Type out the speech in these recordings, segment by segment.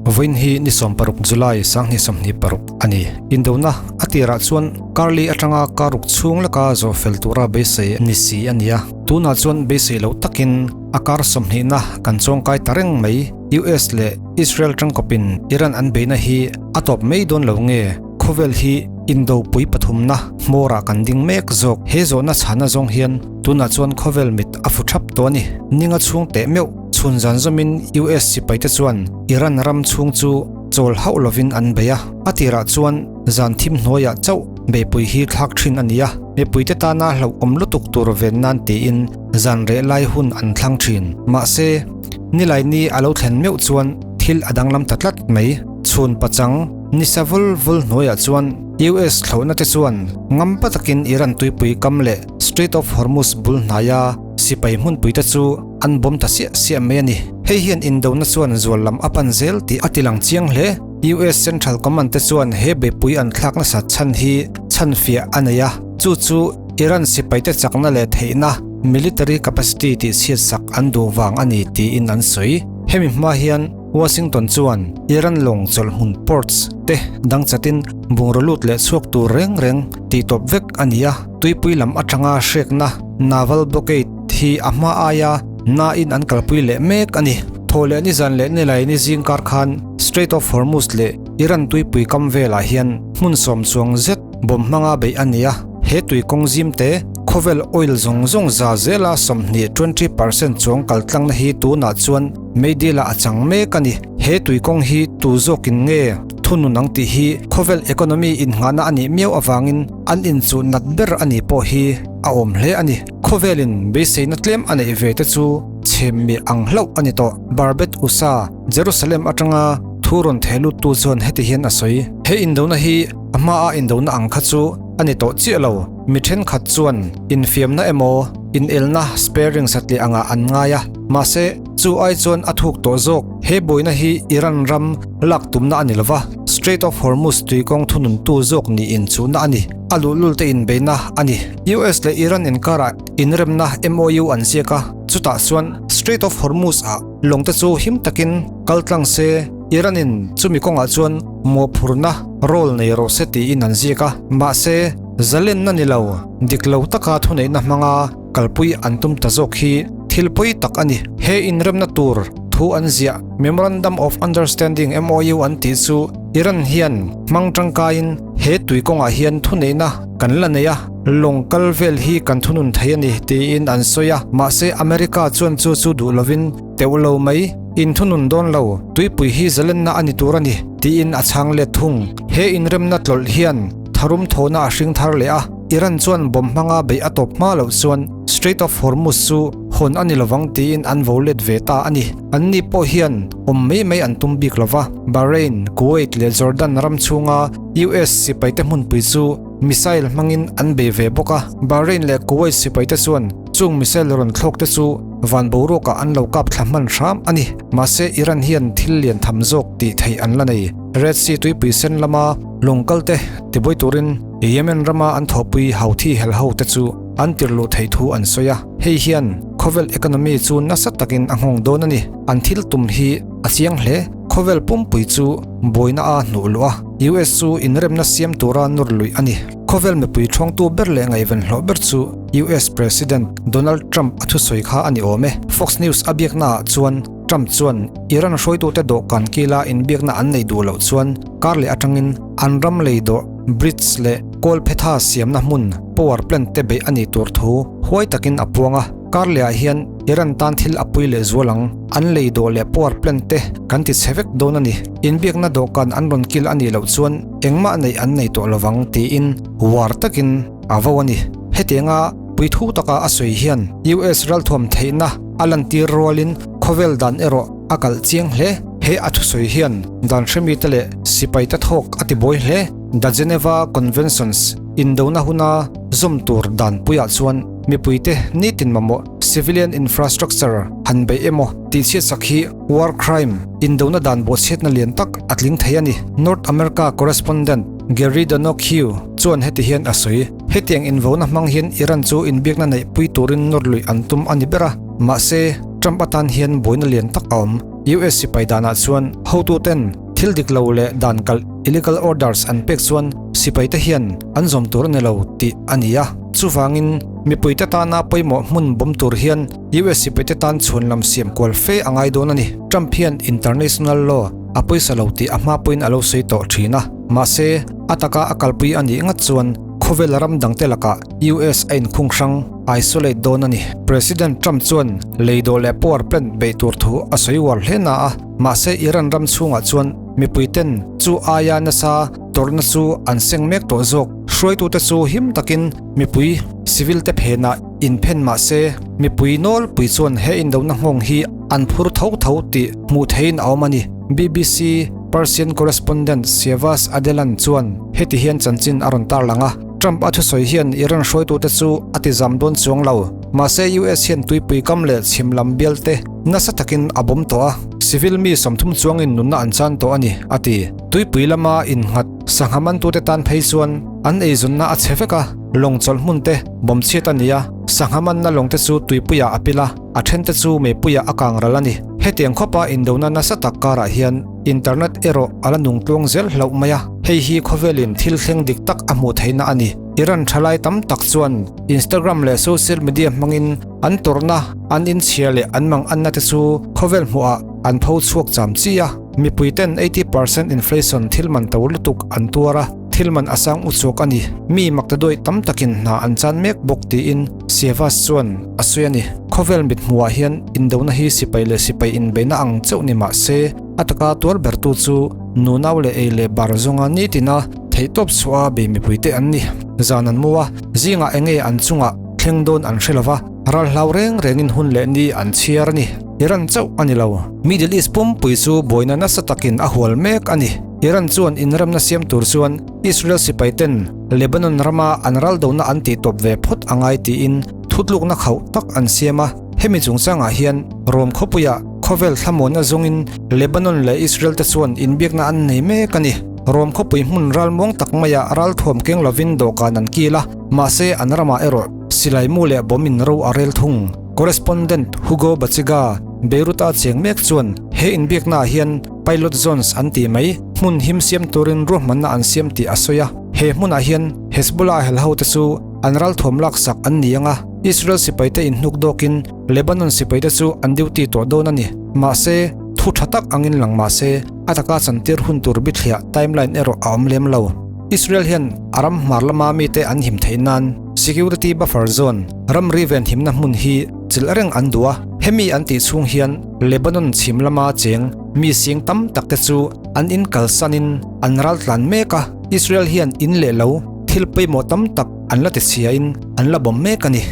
Vawiin hi ni 16 July 2026 a ni. Indona a tirah chuan karli atanga karuk chhung leka zawh fel tura beisei ni si a ni a. Tunah chuan beisei loh takin a kar sawmhnihna kan chawngkai ta reng mai. US leh Israel tangkawpin Iran an beihna hi a tawp mai dawn lo nge? Khawvel hi indopui pathumna hmawrah kan ding mek zawk. He zawhna chhana zawng hian tunah chuan khawvel mit a fu thap tawh a ni. Ninga chhung teh meuh chhun zan zawmin US sipaite chuan Iran ram chhung chu chawl hauh lovin an bei a. A tirah chuan zan thim hnuaiah chauh beihpui hi thlak thin a ni a, mipuite tana hlauhawm lutuk tur ven nan tiin zan reh lai hun an thlang thin. Mahse, nilai ni a lo thlen meuh chuan thil a danglam ta tlat mai. Chhun pachang ni sa vul vul hnuaiah chuan US thlauhna te chuan ngampa takin Iran tuipui kam leh Strait of Hormuz bul hnaia sipai hmunpui te chu an bawm ta siah siah mai a ni. Hei hian indona chuan zual lam a pan zel tih a tilang chiang hle. US Central Command te chuan he beihpui an thlak nasat chhan hi chhanfiah a nei a, chu chu Iran sipaite chakna leh theihna, military capacity, tihchhiatsak an duh vang a ni tiin an sawi. Hemi hma hian Washington chuan Iran lawng chawlhmun ports te dang chatin bungraw lut leh chhuak tur reng reng tihtawp vek a ni a, tuipui lam atanga hrekna, naval blockade, hi a hma aia nain an kalpui leh mek a ni. Thawhleh nizan leh nilai ni zing kar khan Strait of Hormuz leh Iran tuipui kam velah hian hmun sawm chuang zet bomb hmanga beih a ni a. He tui kawng zim te khawvel oil zawng zawng za zela 20, 20%, chuang kal tlangna hi tunah chuan meidil ah a chang mek a ni. He tui kawng hi tu zawkin nge thunun ang tih hi khawvel economy innghahna a nih miau avangin an inchuh nat ber a ni pawh hi a awm hle a ni. Khawvelin beiseina tlem a neih ve te chu chhem mi ang hlauh a ni tawh. Barbet Usa, Jerusalem atanga thu rawn theh luttu chuan heti hian a sawi. He indona hi a hmaa indona ang kha chu a ni tawh chiah lo. Mi thenkhat chuan infiamna emaw inelna sparing satliah angah an ngai a, mahse chu ai chuan a thuk tawh zawk. He buaina hi Iran ram lak tumna a ni lova, Strait of Hormuz tuikawng thununtu zawk niin chuhna a ni. A luhlul te inbeihna a ni. US leh Iran inkarah inremna MOU an ziak a, chutah chuan Strait of Hormuz ah lawng te chu him takin kal tlang se, Iran in chumi kawngah chuan mawhphurhna role nei rawh se tiin an ziak a, mahse zalenna ni lo, dik lo taka thuneihna hmanga kalpui an tum ta zawk hi thil pawi tak a ni. He inremna tur thu an ziah Memorandum of Understanding, MOU, an tih chu Iran hian hmang tangkaiin he tui kawngah hian thuneihna kan la nei a, lawng kal vel hi kan thunun thei a ni tiin an sawi a, mahse America chuan chu chu duh lovin teuh lo mai, in thunun dawn lo, tuipui hi zalenna a ni tur a ni tiin a chhang let thung. He inremna tlawlh hian tharum thawhna a hring thar leh a, Iran chuan bomb hmanga beih a tawp hma loh chuan Strait of Hormuz chu hawn a ni lovang tiin an vo let ve ta a ni. Anni pawh hian awm mai mai an tum bik lova, Bahrain, Kuwait leh Jordan ram chhunga US sipaite hmunpui chu missile hmangin an bei ve bawk a. Bahrain leh Kuwait sipaite chuan chung missile rawn thlawk te chu van boruakah an lo kap thla hman hram a ni. Mahse Iran hian thil lian tham zawk tih theih an la nei. Red Sea tuipui sen lama lawng kal te tibuai turin Yemen rama an thawhpui Houthi helho te chu an tirhluh theih thu an sawi a, hei hian khawvel economy chu nasa takin a nghawng dawn a ni. An thil tum hi a chiang hle. Khawvel pumpui chu buaina a hnuh luh a, US chu inremna siam tura nawr luih a ni. Khawvel mipui thawngtu ber leh ngaihven hlawh ber chu US President Donald Trump a thusawi kha a ni awm e. Fox News a biaknaah chuan Trump chuan Iran hruaitute dawhkan kila inbiakna an neih duh loh chuan kar leh atangin an ram lei dawh bridge leh kawlphetha siamna hmun power plant te beih a nih tur thu huai takin a puang a. Kar lehah hian Iran tan thil a pui leh zual ang, an lei dawh leh power plant te kan ti chhe vek dawn a ni. Inbiakna dawhkan an rawn kil a nih loh chuan engmah neih an nei tawh lovang tiin uar takin a vo a ni. Hetianga puithu taka a sawi hian US ralthuam theihna a lantir rualin khawvel dan erawh a kalh chiang hle. He a thusawi hian dan hremite leh sipaite thawk a ti buai hle. The Geneva Conventions indona huna zawm tur dan puiah chuan mipuite nitin mamawh civilian infrastructure han beih emaw tihchhiatsak hi war crime indona dan bawhchhiatna lian tak a tling thei a ni. North America correspondent Gary Donoghue chuan heti hian a sawi. Hetiang invona hmang hian Iran chu inbiakna neihpui turin nawr luih an tum a ni ber a, mahse Trump atan hian buaina lian tak a awm. US sipai danah chuan hotuten thil dik lo leh dan kalh illegal orders an pek chuan sipaite hian an zawm tur a ni lo tih a ni a. Chuvangin mipuite tana pawimawh hmun bawm tur hian US sipaite tan chhuanlam siam kual fe a ngai dawn a ni. Trump hian international law a pawisa lo tih a hma pawhin a lo sawi tawh thin a. Mahse, a taka a kalpui a nih ngat chuan khawvel ram dangte lakah US a inkhung hrang, isolate, dawn a ni. President Trump chuan leidawh leh power plant beih tur thu a sawi uar hle na a, mahse Iran ram chhungah chuan mipuiten chu aia nasa tawrhna chu an seng mek tawh zawk. Hruaitute chu him takin mipui civil te phenah inphen mahse mipui nawlpui chuan he indona nghawng hi an phur tho tho tih hmuh theihin a awm a ni. BBC Persian correspondent Siavash Adelan chuan heti hian chanchin a rawn tarlang a, Trump a thusawi hian Iran hruaitute chu a ti zam dawn chuang lo. Mahse US hian tuipui kam leh chhim lam bialte nasa takin a bawm tawh a, civil mi 30 chuangin nunna an chan tawh a ni, a ti. Tuipui lama innghat sangha mantute tan phei chuan an eizawnna a chhe vek a, lawng chawlh hmun te bawm chhiat a ni a, sangha manna lawng te chu tuipuiah a pil a, a then te chu meipuiah a kang ral a ni. Hetiang khawpa indona nasa tak karah hian internet erawh a la nung tluang zel hlauh mai a, hei hi khawvelin thil thleng dik tak a hmuh theihna a ni. Iran thalai tam tak chuan Instagram leh social media hmangin an tawrhna, an inchhia leh an manganna te chu khawvel hmuhah an pho chhuak cham chi a. Mipui ten 80% inflation thil man to lutuk an tuar a, thil man a sang uchuak a ni. Mi maktaduaih tam takin hna an chan mek bawk tiin Siavas chuan a sawi a ni. Khawvel mit hmuhah hian indona hi sipai leh sipai inbeihna ang chauh ni mah se, a taka tuar bertu chu nunau leh ei leh bar zawnga nitina theihtawp chhuah a bei mipuite an ni. Zan an mu a, zingah enge an chungah thleng dawn an hre lova, ral hlau reng rengin hun leh ni an chhiar a ni. Iran chauh a ni lo. Middle East pumpui chu buaina nasa takin a hual mek a ni. Iran chuan inremna siam tur chuan Israel sipai ten Lebanon rama an raldona an tihtawp ve phawt a ngai tiin thutlukna khauh tak an siam a. Hemi chungchangah hian Rome khawpuiah khawvel thlamuanna zawngin Lebanon leh Israel te chuan inbiakna an nei mek a ni. Rome khawpui hmun ralmuang tak maiah ralthuam keng lovin dawhkan an kil a, mahse an ramah erawh silai mu leh bomb in ro a rel thung. Correspondent Hugo Bachega, Beirut-a cheng mek chuan he inbiaknaah hian pilot zones an tih mai hmun him siam turin ruahmanna an siam tih a sawi a. He hmunah hian Hezbollah helhote chu an ralthuam laksak an ni ang a, Israel sipaite inhnuk dawkin Lebanon sipaite chu an duty tawh dawn a ni. Mahse, thu tha tak angin lang mah se, a taka chantir hun tur bithliah timeline erawh a awm lem lo. Israel hian a ram hmar lama mite an him theih nan security buffer zone, ramri venhimna hmun hi chilh reng an duh a. Hemi an tih chhung hian Lebanon chhim lama cheng mi sing tam tak te chu an in kalsanin an ral tlan mek a. Israel hian in leh lo thil pawimawh tam tak an la tichhiain an la bawm mek a ni.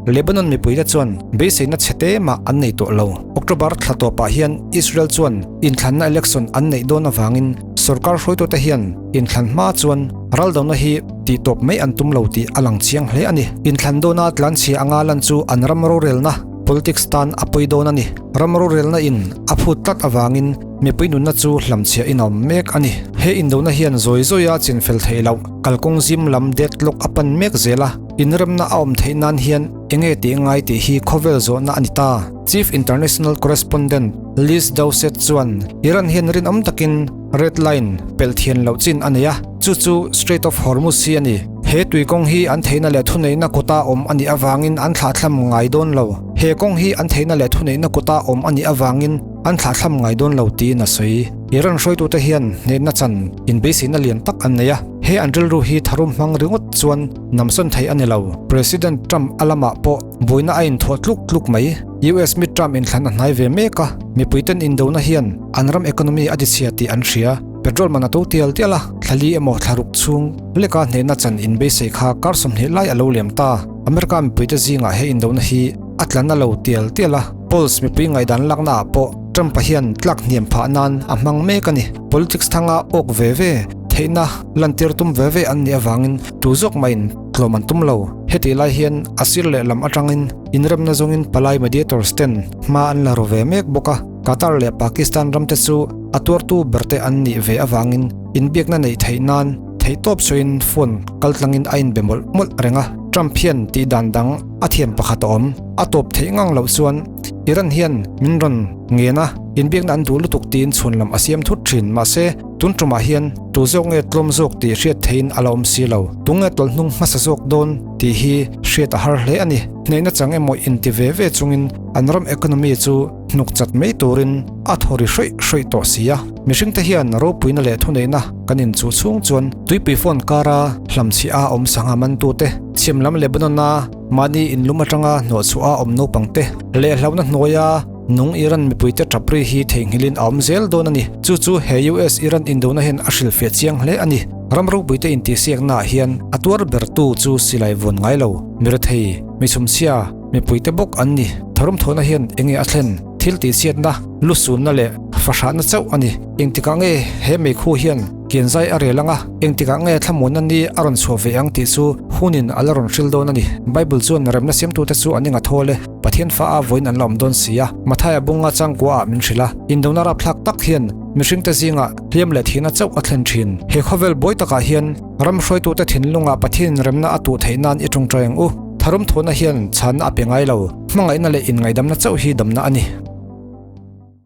Lebanon mipuite chuan beiseina chhe te mah an nei tawh lo. October thla tawpah hian Israel chuan inthlanna election an neih dawn avangin Sorkar hruaitute hian inthlan hma chuan raldona hi tihtawp mai an tum lo tih a lang chiang hle a ni. Inthlan dawna tlanchhia anga lan chu an ram rorelna, politics, tan a pawi dawn a ni. Ram rorelna in a phut tlat avangin mipui nunna chu hlamchhiah in a awm mek a ni. He indona hian zawi zawia chinfel theih loh kalkawng zim lam deadlock a pan mek zel a, inremna a awm theih nan hian enge tih ngai tih hi khawvel zawhna a ni ta. Chief International Correspondent Liz Dowsett chuan Iran hian rinawm takin Red Line pelh thian loh chin a nei a, chu chu Strait of Hormuz hi a ni. He tui kawng hi an theihna leh thuneihna kuta awm a nih avangin an thlahthlam ngai dawn lo. He kawng hi an theihna leh thuneihna kuta awm a nih avangin an thlahthlam ngai dawn lo tiin a sawi. Iran hruaitute hian hnehna chan inbeisihna lian tak an nei a, he an rilru hi tharum hmang ringawt chuan namsawn theih a ni lo. President Trump a lamah pawh buaina a inthawh tluk tluk mai. US midterm inthlan a hnai ve mek a, mipuiten indona hian an ram economy a tichhia tih an hria. Petrol man a to tial tial a, thla li emaw thla ruk chhung leka hnehna chan inbeisei kha kar 20 lai a lo liam ta. America mipuite zingah he indona hi a tlan a lo tial tial a, polls mipui ngaihdan laknaah pawh Trump-a hian tlak hniam phah nan a hmang mek a ni. Politics thanga awk ve ve theihna lantir tum ve ve an nih avangin tu zawk mahin tlawm an tum lo. Hetih lai hian a sir lehlam atangin inremna zawngin palai mediators ten hma an la ru ve mek bawk a, Qatar leh Pakistan ramte chu a tuartu berte an nih ve avangin inbiakna neih theih nan theihtawp sawiin phone kaltlangin a inbe mawlh mawlh reng a. Trump hian tih dan dang a thiam pakhat a awm. A tawp theih ngang loh chuan Iran hian min rawn ngen a. Inbiakna an duh lutuk tiin chhun lam a siam thut thin. Mahse, tun tumah hian tu zawk nge tlawm zawk tih hriat theihin a la awm si lo. Tunge tawlh hnung hmasa zawk dawn tih hi hriat a har hle a ni. Hneihna chang emaw inti ve ve chungin an ram economy chu hnuk chat mai turin a thaw ri hrawih hrawih tawh si a. Mihringte hian ropuina leh thuneihna kan inchuh chhung chuan tuipui phone kara hlamchhiah a awm sangha mantute, chhim lam Lebanon-a mahni inlum atanga hnawhchhuah a awm naupangte leh hlauhna hnuaia nung Iran mipuite tap ri hi theihnghilhin a awm zel dawn a ni. Chu chu he US-Iran indona hian a hrilhfiah chiang hle a ni. Ram ropuite intihsiaknaah hian a tuar bertu chu silai vawn ngai lo, mirethei, michhumchhia, Mipuite bawk an ni. Tharum thawhna hian enge a thlen? Thil tihchhiatna, lusunna leh fahrahna chauh a ni. Engtikah nge he meikhu hian kianzai a rel anga, engtikah nge thlamuanna ni a rawn chhuah ve ang tih chu hunin a la rawn hril dawn a ni. Bible chuan remna siamtute chu an inga thawl e, Pathian fa a vawiin an la awm dawn si a, Mathaia bunga changkua ah min hrilh a. Indona rapthlak tak hian mihringte zingah hliam leh thihna chauh a thlen thin. He khawvel buai takah hian ram hruaitute thinlungah Pathianin remna a tuh theih nan i tawngtai ang u. Tharum thawhna hian chhanna a pe ngai lo. Hmangaihna leh inngaidamna chauh hi damna a ni.